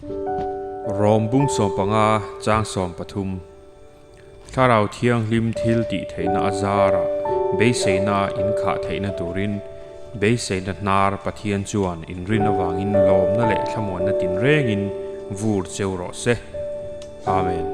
Rom bung sawmpanga chang 13. Thlarau Thianghlim thil tih theihna a zarah beiseina inkhah theihna turin beiseina hnar Pathian chuan inrin avangin lawmna leh thlamuanna tinrengin vur cheu rawh se. Amen.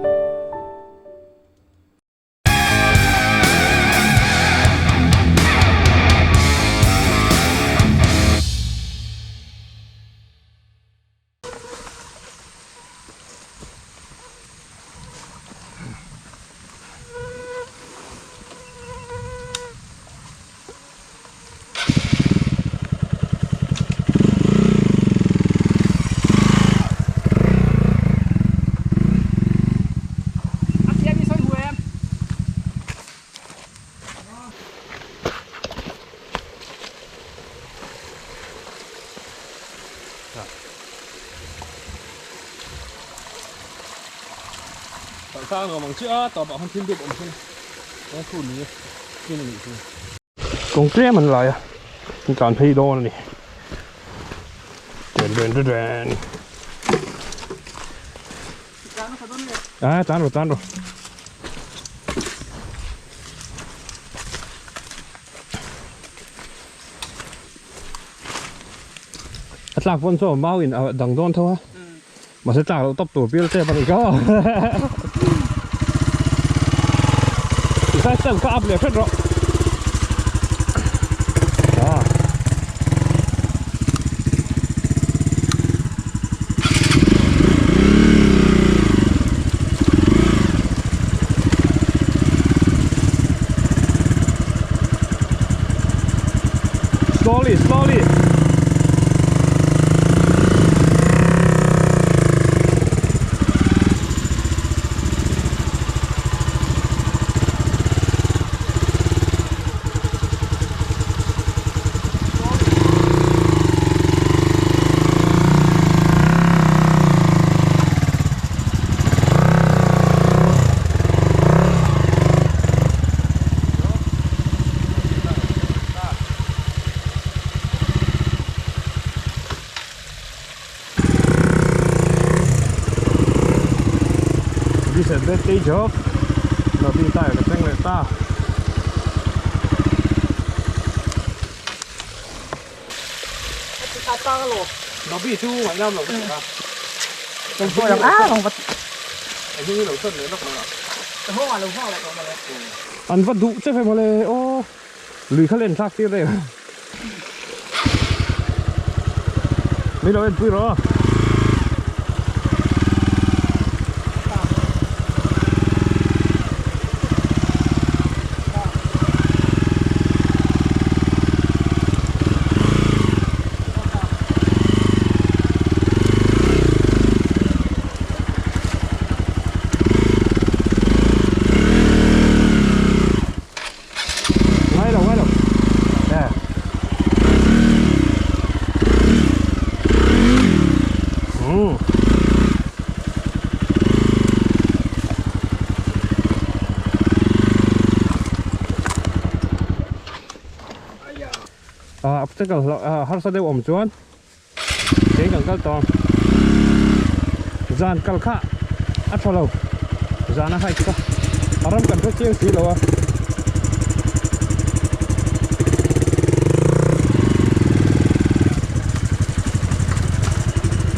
Kha nuam ang chiah a tawpah khan thil dup awm thung a khu ni chin a nih chu. Kawng tlem an lai a an tlan phei dawn a ni den den den den a tlan rawh tlan rawh. A tlak pawn chaw mau in a dang dawn tho a mahse tlak loh tawp tur bial tep a ni kha tikhai stand kha up leh hret rawh ah Slowly, slowly. Disadvantage of Nabi tire ka thleng leh ta. Nabi chu ngaihnam lo ka ti a. An va duh che ve mawle aw lui kha len thlak tir daih a min lo en pui rawh. Ngai lo ngai lo nè ừ à obstacle harsa deuh awm chuan Kei kan kal tawh ang zan kal kha a tha lo zan a hike kha a ram kan hre chiang si lo a.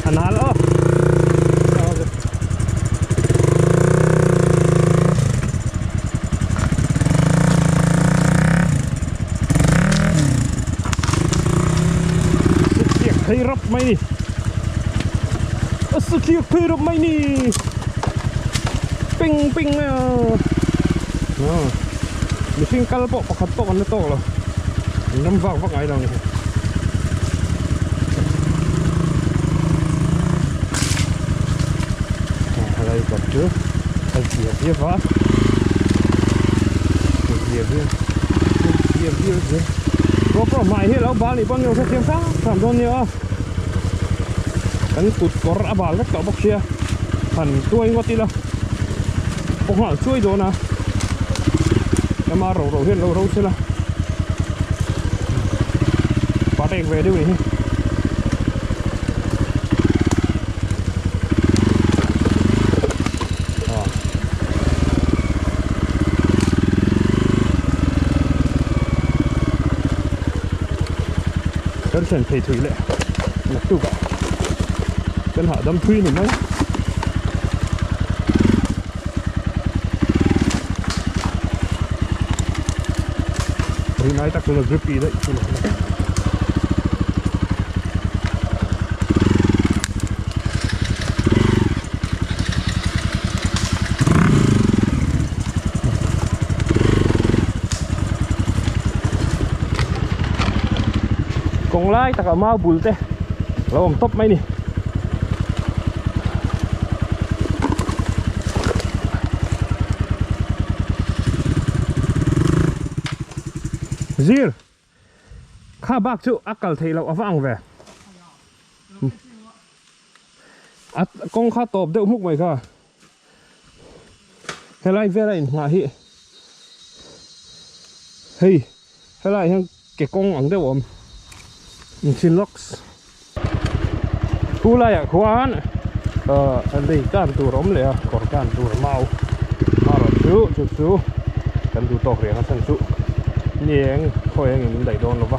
A nal aw. Sutliak phei rap mai ni A sutliak phei rap mai ni Ping ping mai a Mihring kal pawh pakhat pawh kan la tawk lo An ram vak vak ngai lo ni Helai kawt chu a zia viau va A zia viau A zia viau zia GoPro hmai hi a lo bal nih pawn ka hrethiam hram hram dawn nia aw kan kut kawr a bal vek tawh bawk sia han tuai ngawt ila pawh nghal chuai dawn a ema ro ro hian lo ro sela pa tek ve deuh ni hi. sen phei thui leh naktukah kan hahdam thui ni mai. Rinai tak chuan a grippy daih chu lo la. Kawng lai takah mau bul te lo awm tawp mai ni. Zir kha bak chu a kal theih loh a va ang ve. A kawng kha tawp deuh hmuk mai kha. Helai vela inhnah hi hei helaiah hian ke kawng ang deuh a awm inchhin lawks khu laiah khuan ahh lei kan tur a awm leh a kawr kan tur mau marawh chu chu chu kan duh tawk reng a chhan chu ni eng khawi engin min daih dawn lo va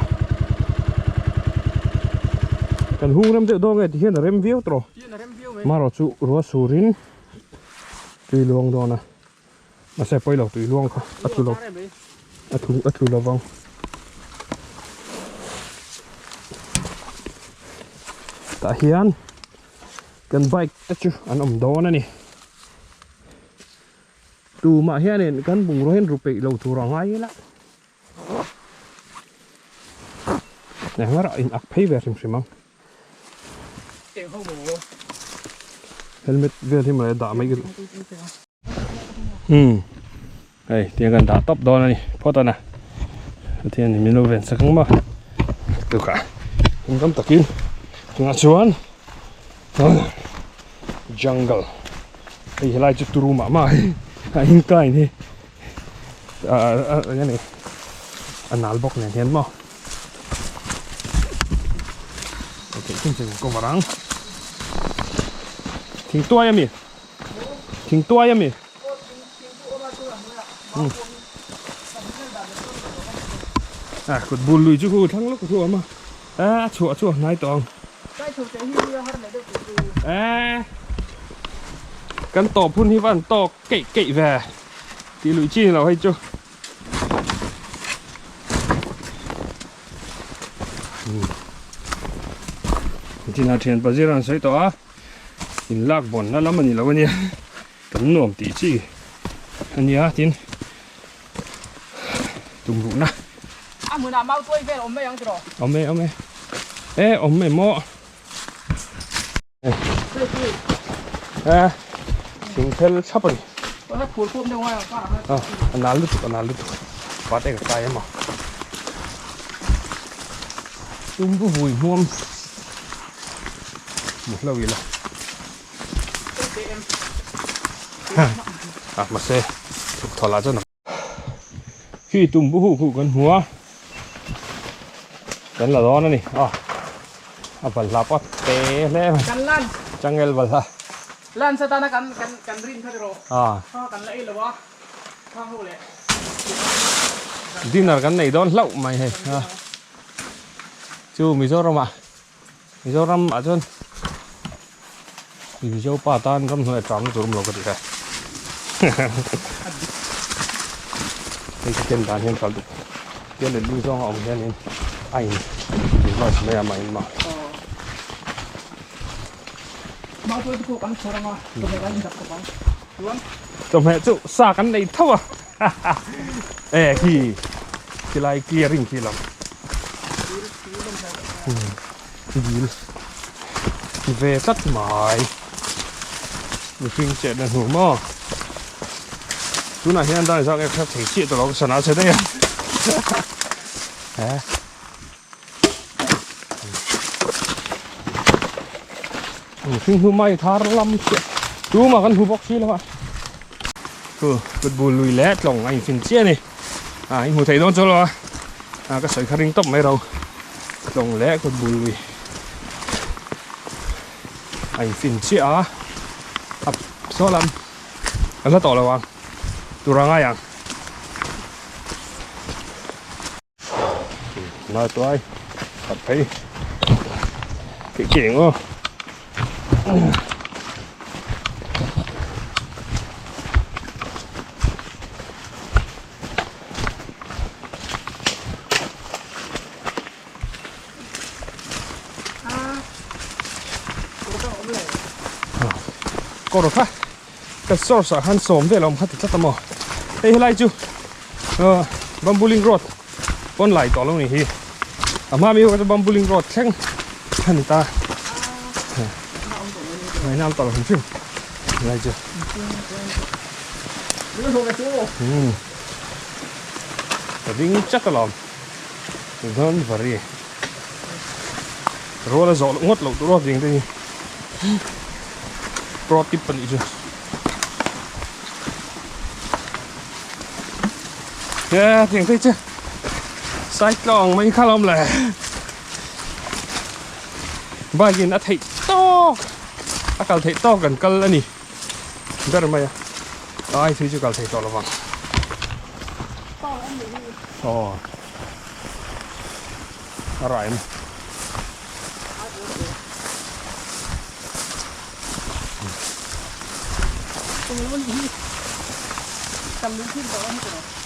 kan hung rem deuh dawn nge ti hian a rem viau tawh. Marawh chu ruah surin tui luang dawn a, mahse pawi lo tui luang kha a tlu lo a tlu a tlu lovang. Tah hian kan bike te chu an awm dawn a ni. Tumah hianin kan bungraw hian ru peih lo tur a ngai ila. Engmah in ak phei ve hrim hrim ang. Helmet vel hi mawle dah mai ka duh. Umm hei tiang kan dah tawp dawn a ni phawt a na. Pathian in min lo ven sak ang maw. Tukah in tam takin tunah chuan jungle hei helai chu turu mah mah a a incline hi. Eng a ni a nal bawk nen hian maw theih chin chin cover ang thing tuai a mi thing tuai a mi a kut bul lui chu khu thlang lawk thu a awm a a chhuah chu a hnai tawh ang e kan tawp hun hi va an tawk keih keih ve. Tih luih chi ni lo hei chu. Tina thian pazir an sawi tawh a, in lak bawn na lam a ni lo a nia, kan nuam tih chi a nia tin tum ruh na. A hmunah mau tuai vel awm mai ang tiraw? Awm e awm e, e awm e maw. Eh, thing phel thlap a ni. Ah, a nal lutuk, a nal lutuk. Pat eng a kai emaw. Tumbu vui hmuam. Mu hlo ila. Ah, mahse, thuk thaw lah chuan a Khi tumbu hu khu kan hmu a kan la dawn a ni a a balhla pawh a te hle mai Kan lan changel balhla lan satana kan kan kan rin kha tiraw a kha kan la ei lo a khang ho leh dinner kan nei dawn hlauh mai hei a chu Mizoram ah Mizoram ah chuan Mizo pa tan ramhnuai a tang tur awm lo ka ti kha. Hei ka ken dan hian kal duh. Tian leh lu zawng a awm hianin a in reverse mai a mah in mah. Chawhmeh chu sa kan nei tho a. E khi khilai clearing khi lam. Dil ve tlat mai mihring chetna hnu maw tunah hian dan zak ek hrep thei chiah tawh lo ka sana che daih a he mihring hnu mai thar lam chiah tumah kan hmu bawk si lo a chu football lui leh tlawng a infin chiah a ni. Ah i hmu thei dawn chu lo a ah ka sawi kha ring tawp mai ro tlawng leh kut bul lui a in fin chiah a a saw lam a hla tawh lo ang tur a ngai ang nai tuai khat phei. Keih keih ang aw. Kawr kha ka source ah khan sawm vel a awm kha ti tlat a maw hei helai chu bamboo link road pawn lai tawh lo ni hi a hma mi ho kha chu bamboo link road thleng a ni ta ngaihna awm tawh lo hrim hrim helai chu ka ding chat alawm. Don't worry. Rual a zawh ngawt loh tur a veng te hi. Pro tip a nih chu. Ye tiang te chu side tlawng mai kha lawm le. Bike in a theih tawk a kal theih tawk kan kal a ni ber mai a. Ai thui chu kal thei tawh lovang. Aw. A raim.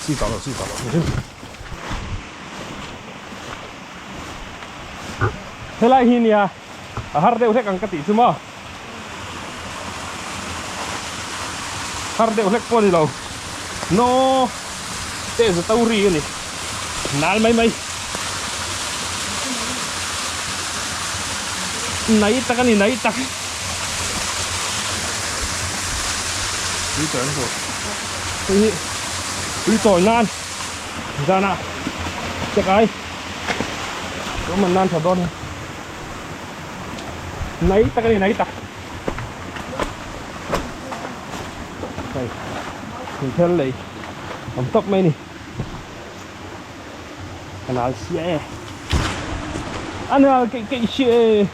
Chi tawh lo, chi tawh lo. Helai hi nia a har deuh hlek ang ka tih chu maw. Har deuh hlek pawh a ni lo. No te za to ri a ni. Nal mai mai. Nai tak a ni nai tak. Tui chawi an tur. Hei hi tui chawi nan zanah check ai. Rawman nan tha dawn a. Nai tak a ni nai tak hei thingthel lei awm tawp mai a ni a nal sia e a nal keih keih sia e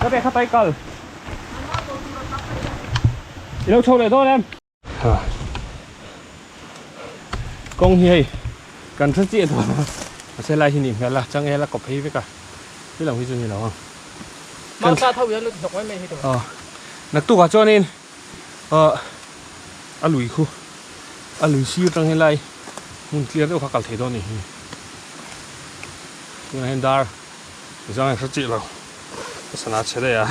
ka te khatai kal i lo chho leh dawn em. Kawng hi hei kan hre chiah dawn a mahse lai hi nih hmel a changel a kawp phei vek a thil ang hi chu ni lo ang. Mausa tho hian lut hnawk mai mai hi tur. Aw naktukah chuanin aw a lui khu a lui sir tang hian lai hmun clear deuh kha kal thei dawn a ni hi tunah hian dar zang hre chiah lo ka sana chhe daih a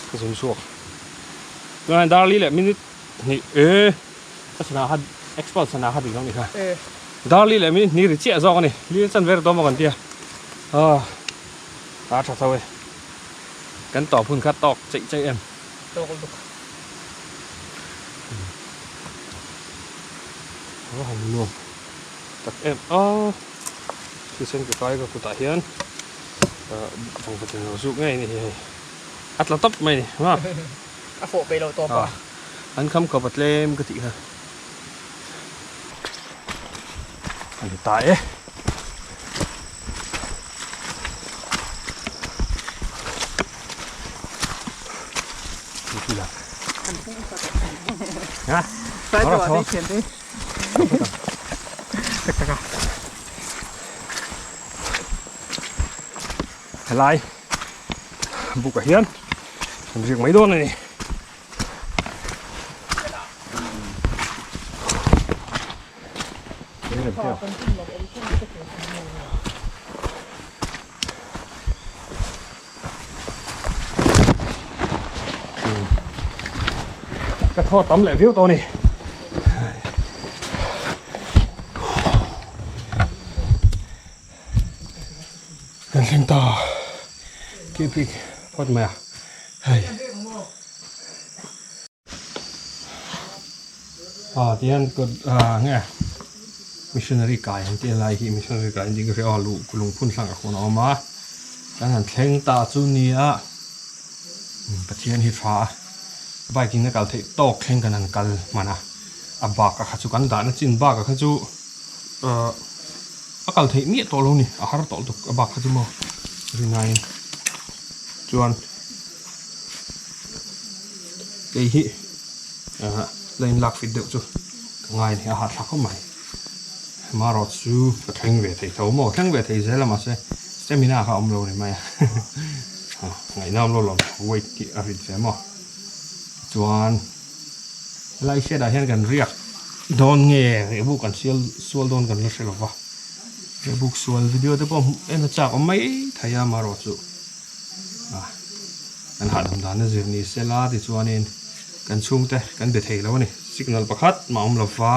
ka zum chhuak tunah hian dar li leh minute Hnih e ka sana kha expert sana kha dik lo ni kha dar li leh minute hnih ri chiah zawk a ni li chan vel dawn maw kan tia ah a tha tho e kan tawp hun kha tawk cheih cheih em tawk lutuk a han nuam tak em a thisen ke kai ka kutah hian vawng fatin lo zuk ngei a ni hi hei a tla tawp mai a ni ma. A fawh peih loh tawp a. An kham khawp a tlem ka tih kha. A ni ta e. Ha? Sai tawh a thian te. Tak tak a. Helai bukah hian kan riak mai dawn a ni. Ka thaw tam leh viau tawh a ni. Kan thleng ta kih bik phawt mai a hei ah tihian kut ah nge missionary kai an tih lai hi missionary kai an tih ka hria aw luh lungphun hlangah khawn a awm a kan han thleng ta chu nia Pathian hi tha a bike in a kal theih tawk thleng kan han kal hman a a bak a kha chu kan dahna chin bak a kha chu ah. A kal theih miah tawh lo ni, a har tawh tuk a bak kha chu maw rinaiin chuan kei hi ah la in lak fit deuh chu ka ngai a ni a hahthlak khawp mai marawh chu ka thleng ve thei tho maw thleng ve thei zel a mahse. Stamina kha a awm lo ni mai a, ngaihnawm lo lawm weight tih a rit ve maw. Chuan helai shed ah hian kan riak dawn nge rehbuk kan sial sual dawn kan la hre lo va, rehbuk sual video te pawh en a chak awm mai thei a amaherawh chu kan hahdam dan a zir ni sela tichuanin kan chhungte kan be thei lo a ni, signal pakhat mah awm lo va.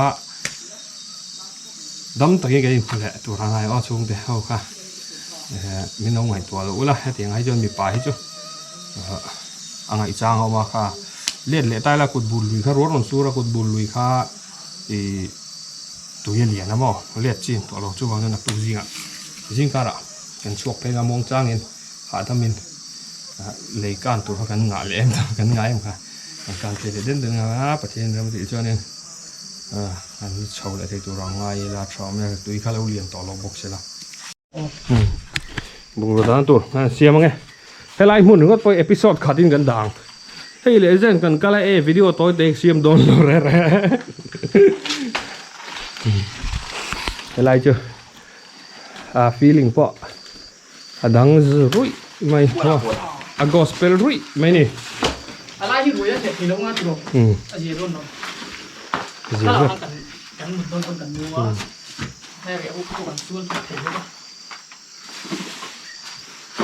Dam takin kan inhmu leh tur a ngai aw chhungte ho kha min lo ngaihtuah loh ula hetiang hi chuan mipa hi chu a ngaihchang a awm a kha let leh ta ila kut bul lui kha rual rawn sur a kut bul lui kha ih tui a lian a maw let chin tawh lo chuvang chuan naktuk zingah zing karah kan chhuak phei anga muang changin hahdamin lei kan tur kha kan ngah leh em kan ngah em kha kan kan thei leh den den a Pathian ram tih chuanin. An chho leh thei tur ang ngai ila tha awm e, tui kha lo lian tawh lo bawk sela. Bungraw dan tur an siam ange. Helai hmun ringawt pawh episode khat in kan dah ang. Hei leh zen kan kal a e video tawi te siam dawn lo re re. Helai chu a feeling pawh a dang ruih mai a gospel ruih mai ni. A lai hi ruai a hleh thei lo nga tiraw a zia dawn lo. Zia dawn. Kan kan mut dawn pawn kan mu a. Hei reh uk pawh kan sual thut thei bawk a.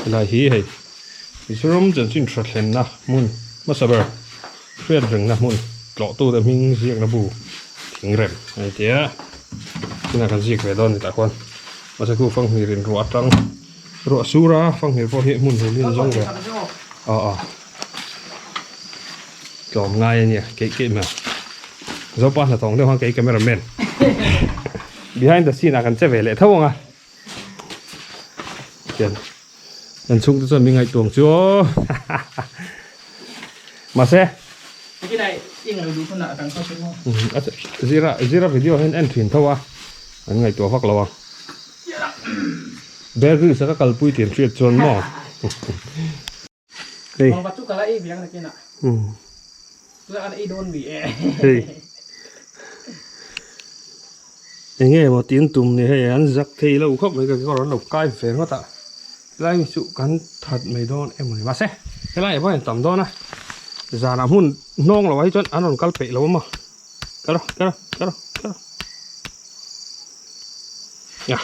Helai hi hei Mizoram chanchin tha thlenna hmun hmasa ber hriat rengna hmun tlawhtute hming ziakna bu thingrem a ni tia tunah kan ziak ve dawn ni tah khuan mahse khu fanghmir in ruah atang ruah sur a fanghmir pawh hi hmun hul in zawng ve aw aw tlawm ngai a nia keih keih mai zopa hnathawng deuh khan kei camera man behind the scene ah kan che ve leh tho ang a. Tian kan chhungte chuan min ngaihtuah ang chu aw mahse zira zira video hian en thin tho a an ngaihtuah vak lo a Bear Grylls a ka kalpui tih an hriat chuan maw hei hei enge maw tin tum ni hei an zak thei lo khawp mai ka kawr an lo kai ve ngawt a helai chu kan that mai dawn emaw ni mahse helai ah pawh hian tam dawn a zanah hmun hnawng loh ah hi chuan an rawn kal peih lo a maw kal rawh kal rawh kal rawh kal rawh ya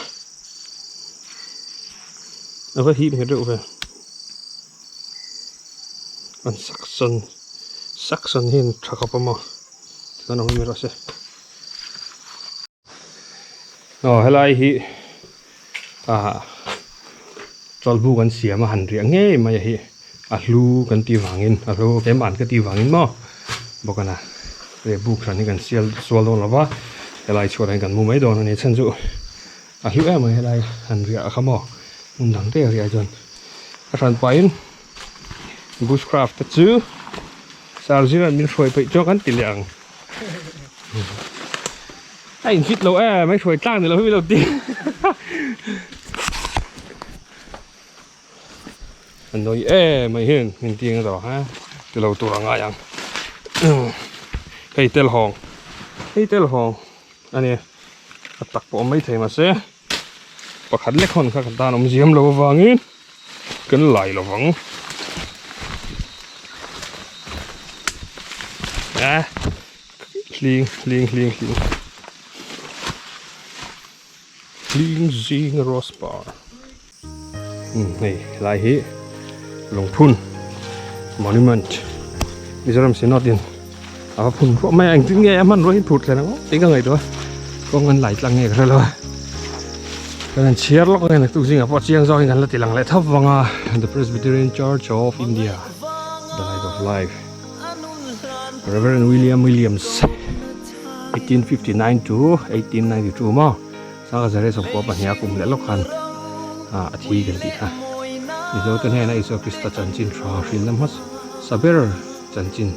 a va hip nghet reuh ve. An Saxon Saxon hian tha khawp a maw tikhan awm em rawh se aw helai hi ah chawlhbuk an siam a han riah ngei mai a hi a hlu kan tih vangin a hlu keimah ka tih vangin maw bawk a na buk hran hi kan sial sual dawn lo va helai chhuat ah hian kan mu mai dawn a ni chhan chu. A hlu em mai helai han riah kha maw hmun dang te a riah chuan a hran pahin bushcraft te chu sir zira'n min hruai peih chuan kan ti leh ang a in fit lo em mai hruai tlang ni lo hi min lo ti a nawi em mai hian min ti ang zawh ha ti lo tur a ngai ang hei tel hawng hei tel hawng. A ni, a tak pawh a awm maithei mahse pakhat lek hawn kha kan tan awm ziam lo avangin kan lai lo vang. Eh, hling hling hling hling hling zing rose par. Hmm, hei helai hi lungphun monument Mizoram Synod in a va phun ruah mai a engtin nge a hmanrua hi phur thlen ang tih ka ngaihtuah a kawng an lai tlang nge ka hre lo a kan han chhiar lawk ang naktuk zingah pawh chiang zawkin kan la ti lang leh thap vang a The Presbyterian Church of India The Light of Life Reverend William Williams 1859 to 1892 maw Sangha zare sawmkua pahniha kum leh lawk khan a thi kan tih kha. Mizote hnena Isua Krista chanchin tha hrilna hmasa ber chanchin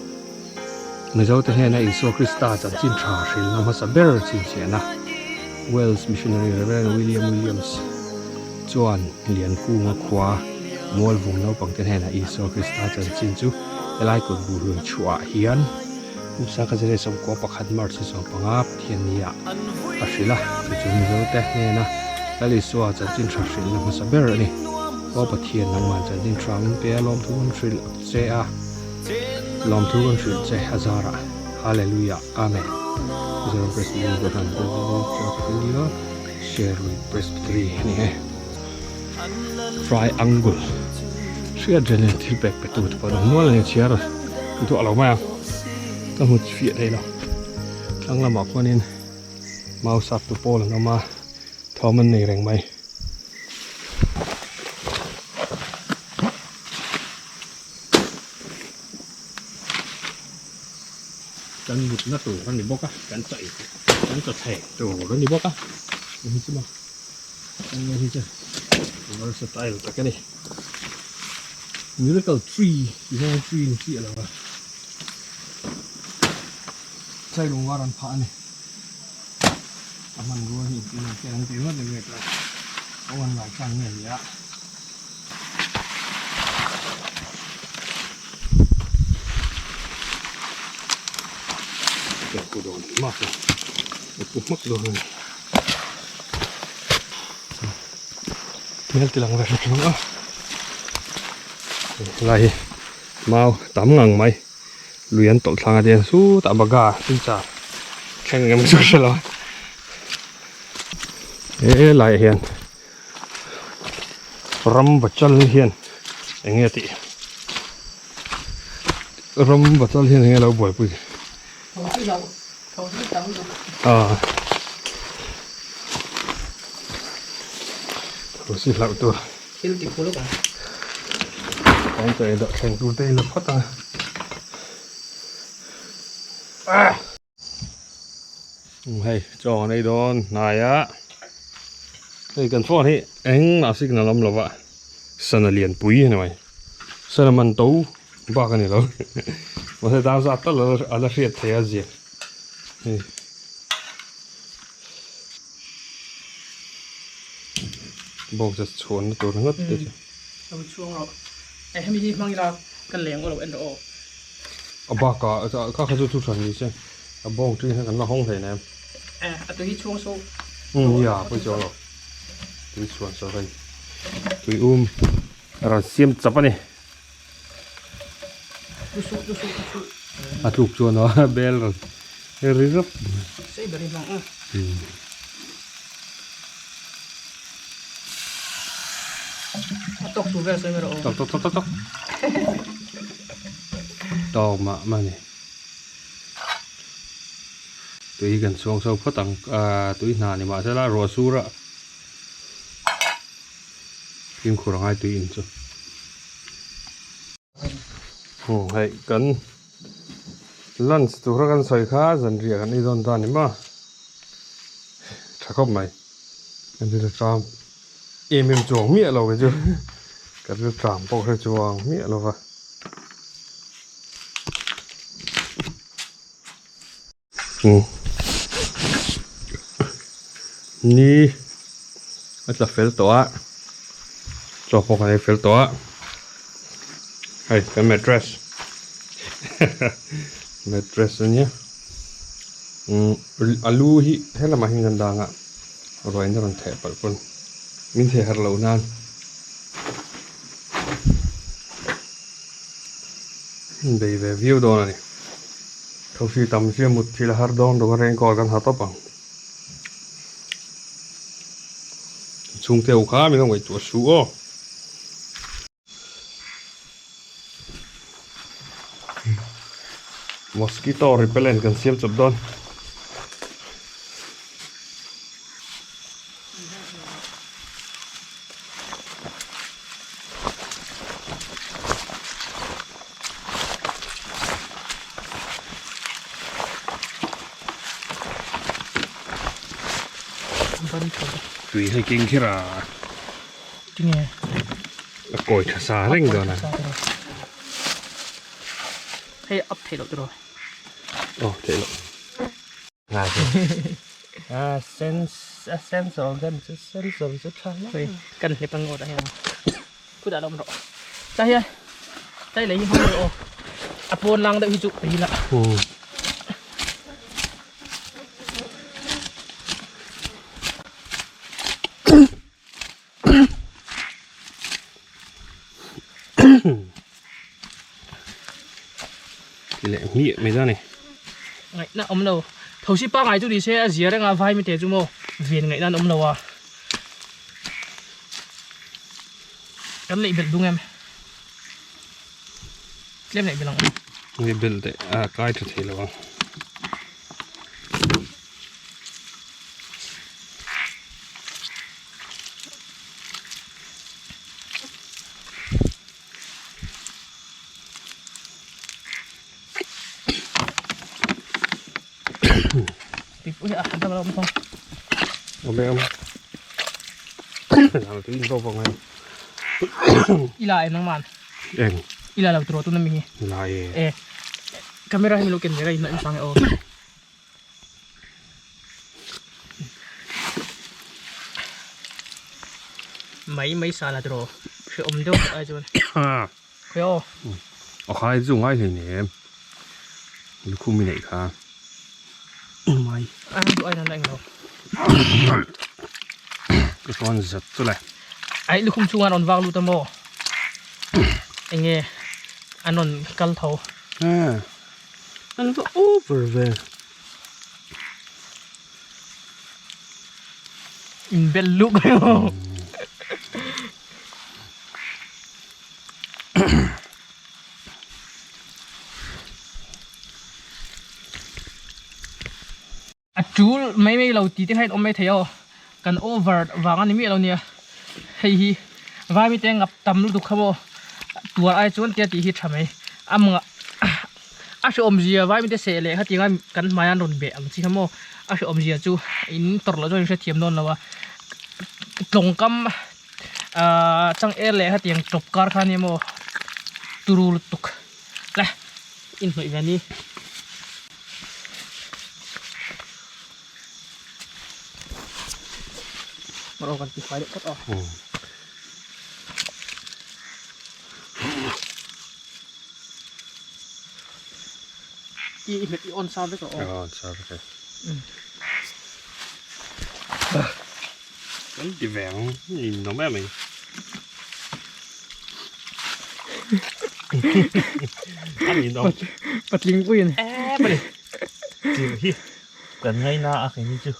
Mizote hnena Isua Krista chanchin tha hrilna hmasa ber chhinchhiahna Wales Missionary Reverend William Williams chuan Liankunga khua Mualvung naupangte hnena Isua Krista chanchin chu helai kut buhlui chhuah hian Kum sangha zare sawmkua pakhat March 15 Pathianni-ah a hrilh a, chu chu Mizote hnena Lal Isua chanchin tha hrilhna hmasa ber a ni. Aw Pathian, nangmah chanchin tha min pe a, lawmthu kan hrilh che a, lawmthu kan hrilh che a zarah. Hallelujah. Amen. Mizoram Presbyterian Kohhran Church of India Serlui Presbytery a ni e. Triangle hriat reng in thil pek pe tu te pawh an awm nual a ni chhiar duah lo mai a ka hmu fiah thei lo thlang lamah khuanin mau sap tu pawl an awm a thawm an nei reng mai. Kan mutna tur a ni bawk a kan chaw kan chaw thleng tur a ni bawk a hei chu maw hei hi chu versatile tak a ni miracle tree tih hian tree ni chiah lo a chailung var an phah a ni a hmanrua hi engtin nge an tih ringawt ni vel a an ngai tlang nge ni a. Ku dawn hmak a ku hmak dawn a ni hmel ti lang ve hret hlawm a helai hi mau tam ngang mai lui an tawlh thlang a tiang sutah baga tuicha thleng engemaw chu ka hre lo a helaiah hian. Ram bachal hian eng nge tih ram bachal hian eng nge lo buaipui ah thosi hlauh tur thil ti phul ang kan chaw ei dawh thleng tur te ila phawt ang ah. Hei chaw an ei dawn hnai a hei kan phone hi engmah signal awm lova sana lian pui a ni mai sana man to bak a ni lo mahse dar zat tal a la hriat theih a zia hei bawk chu chhuanna tur ringawt te chu. Lo chhuang rawh hemi hi hmang ila ka leng aw lo en rawh aw. A bakah kha kha chu thu hran ni se a bawng ṭin kha kan la hawng hle nem. Eh a tui hi chhuang so. Um nia pawi chuang lo. Tui chhuan so hei. Tui um a rawn siam chap a ni. Lusu lusu lusu. A tluk chuan a bel rawn ri rap. Sei ber hi hmang a. A tawk tur vel sawi mai rawh aw. Tawk tawk tawk tawk tawk. Tawk mah mah a ni. Tui hi kan chhuang chho phawt ang ahh tui hna ni mahse la ruah sur a fimkhur a ngai tui in chu. Hei kan lunch tura kan sawi kha zanriah kan ei dawn ta a ni maw tha khawp mai kan thil tram em em chuang miah lo kei chu ka thil tram pawh hre chuang miah lo va. Ni a tla fel tawh a chaw pawh kan ei fel tawh a hei kan mattress mattress a nia a lu hi helamah hian kan dang a ruain a rawn theh palh pawn min theh harh loh nan. Bei ve viau dawn a ni. Thosi tam sia mut thil a har dawn lo a raincoat kan ha tawp ang. Chhungte ho kha min lo ngaihtuah suh aw. Mosquito repellent kan siam chawp dawn. Tui hei keng kher a. Tinge. A kawi tha sa reng dawn a. Hei up thei loh tiraw. Aw thei loh. Ngai a sense a sense of them chu sense of chu tha hle. Hei kan hlep ang ngawt ah hian kutah lo awm rawh. Tah hian tlai lei hi hmang rawh aw a pawn lang deuh hi chu pei la. Ti leh hmiah mai zan ni. Ngaihna awm lo. Thosi pangai chu ni se a zia reng a vai mite chu maw ven ngaihna an awm lo a. Kan neih belh dung em? Tlem neih belh ang aw. Neih belh teh a kai tha thei lo ang. Ila em nangman Eng Ila lo tro tuna mi La e E camera hi mi lo ken ve ka in sang e aw Mai mai sa la tro hre awm deuh ai chuan Khawi aw. A khai chu ngai hlei nem. Lukhum i neih kha. Mai. A duh ai nan la englo. Ka sawn zat chu le. Ai lukhum chhunga an rawn vak lut a maw? Enge an rawn kal tho. An va over ve. Inbel luk mai maw? A tul mai mai lo tih te kha in awm mai thei aw kan over vang a ni miah lo nia hei hi vai mite ngap tam lutuk kha maw tuar ai chuan tia tih hi tha mai a mawngah a hrehawm zia vai mite seh leh kha tinga kan hmai an rawn beh ang chi kha maw a hrehawm zia chu in tawrh loh chuan in hrethiam dawn lo a tlawngkam Ahh chang er leh hetiang tawp kar kha nia maw turu lutuk le inhnawih ve ni. Rawh kan ti fai deuh phawt aw. I i hmet i on sa vek aw. On sa vek e. Kan ti ve ang in awm em mai. A nin awm. Patling puiin. Em a ni. Tirh hi kan ngaina a keini chu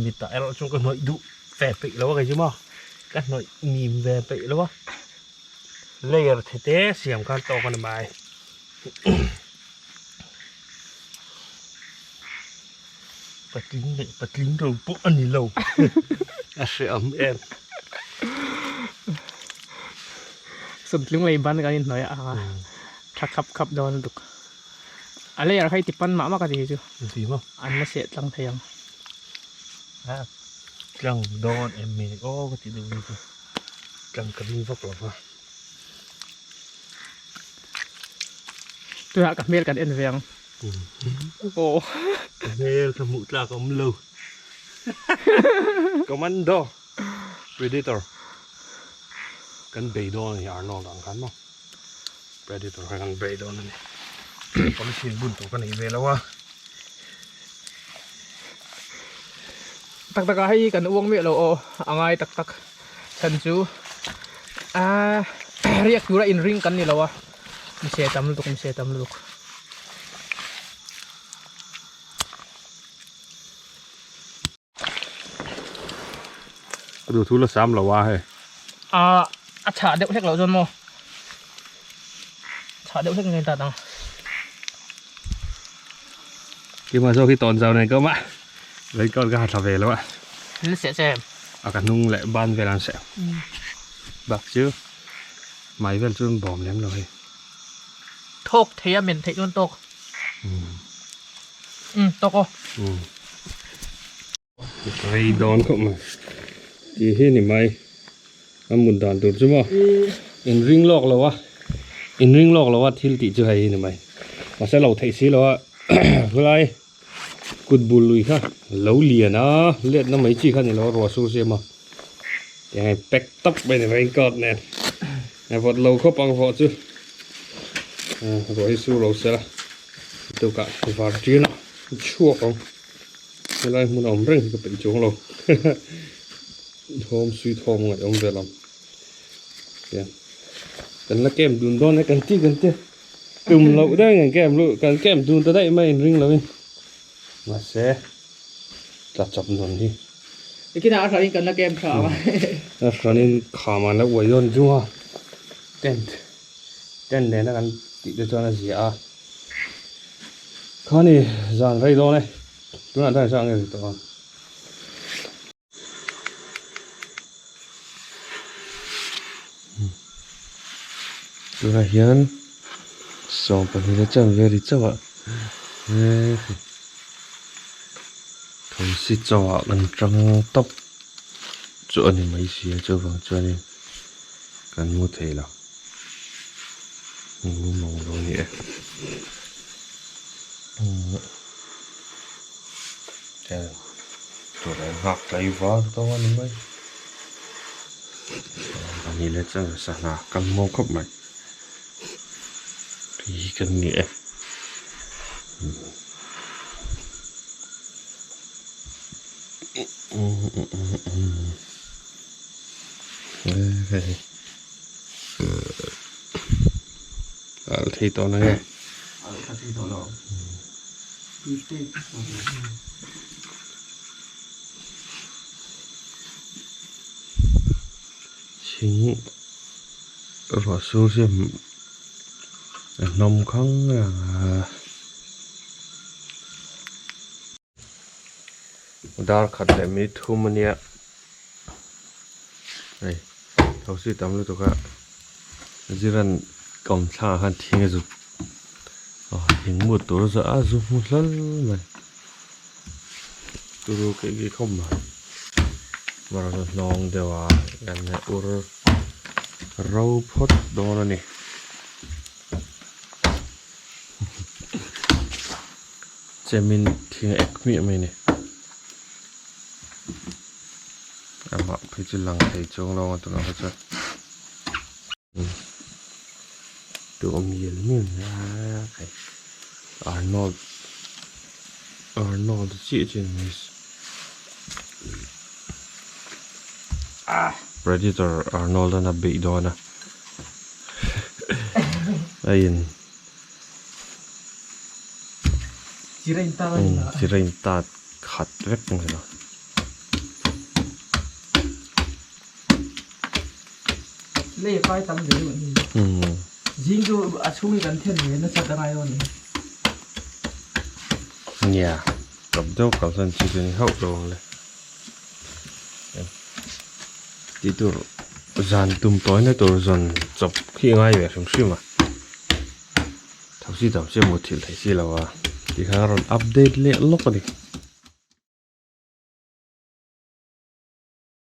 mitah erawh chuan ka hnawih duh ve peih lo a kei chu maw ka hnawih mim ve peih lo a layer thete siam khan tawk a ni mai. Patling leh patling ro pawh a ni lo a hreawm em. Sawmtling lei ban kan inhnawih a ang a tha khap khap dawn lutuk a layer kha i ti pan mah mah ka ti chu an la seh tlang thei ang. Tlang dawn em mi aw ka ti deuh ni chu tlang ka ring vak lo va. Tunah ka hmel kan en ve ang. Aw. Ka hmel ka hmuh tlak a awm lo. Commando Predator kan bei dawn a ni Arnold ang khan maw. Predator kha kan bei dawn a ni. Polythene bun tur ka nei ve lo a. Tak tak ah hei kan uang miah lo aw a ngai tak tak chhan chu ah riak tura inring kan ni lo a. Mise tam lutuk mise tam lutuk. A duh thu la sam lo a hei. A a chhah deuh hlek loh chuan maw chhah deuh hlek nge ta dang. Keimah zawk hi tawn zau nen ka awm a raincoat ka ha thla ve lo a. Thil seh che em? A ka hnung leh ban vel an seh bak chu. Mai vel chu an bawm lem lo hei. Thawk thei a men theih chuan tawk. Umm tawk aw. Umm. Rei dawn khawp mai. Tih hi ni mai. A mut dan tur chu maw. In ring lawk lo a. In ring lawk lo a thil tih chu hei hi ni mai. Mahse lo theih si lo a khulai kut bul lui kha lo lian a let na mai chi kha ni lo a ruah sur siam a. Tiang hei pack tawp mai ni raincoat nen a vawt lo khawp ang vawh chu ruah hi sur lo sela tukah var ṭin a chhuak ang helai hmun a awm reng hi ka peih chuang lo home sweet home ngaih awm vel ang tiang kan la camp dun dawn e kan ti kan ti. Tum loh deuhin kan camp luh kan camp dun ta daih mai inring loin mahse tla chawp nun hi. Nikinah a hranin kan la camp tha ang a. A hranin kham an la uai dawn chung a tent tent nena kan tih te chuan a zia a. Khani zan rei dawn e tunah chuan i hre ang nge ri tawh ang. Tunah hian 12 a chan vel ri chauh a thosi chaw ah kan tang tawp chu a ni mai si a chuvang chuanin kan mu thei lo mu mang lo a ni e. Tur an nghak tlai var tawng a ni mai. Ani leh chuan sangha kan hmuh khawp mai. Tui hi kan ni e. Al thei tawh na nge. Al tha thei tawh lo. Thing ruah sur hi a hnawm khang reng a. Dar khat leh minute thum a nia hei thosi tam lutuk a ziran kawmthlang ah khan thing a zut aw thing mut tur a zawh a zu hmu hlal mai turu keih keih khawp mai amaherawhchu hnawng deuh a kan ur ro phawt dawn a ni. Chemin thing ek hmiah mai a ni. Amah phei chu lang thei chuang lo ang a tunah kha chuan. Duhawm lian mial mai a hei Arnold Arnold chiah chiah a ni Predator Arnold an a beih dawn a a in. Chira in tat khat vek mai lo. Nia kap deuh kap chuan chi chu ni hauh lo ang le. Tih tur zan tum tawina tur zawn chawp khi a ngai ve hrim hrim a. Thosi tam chiah muthilh theih si lo a tikhan a rawn update leh lawk a ni.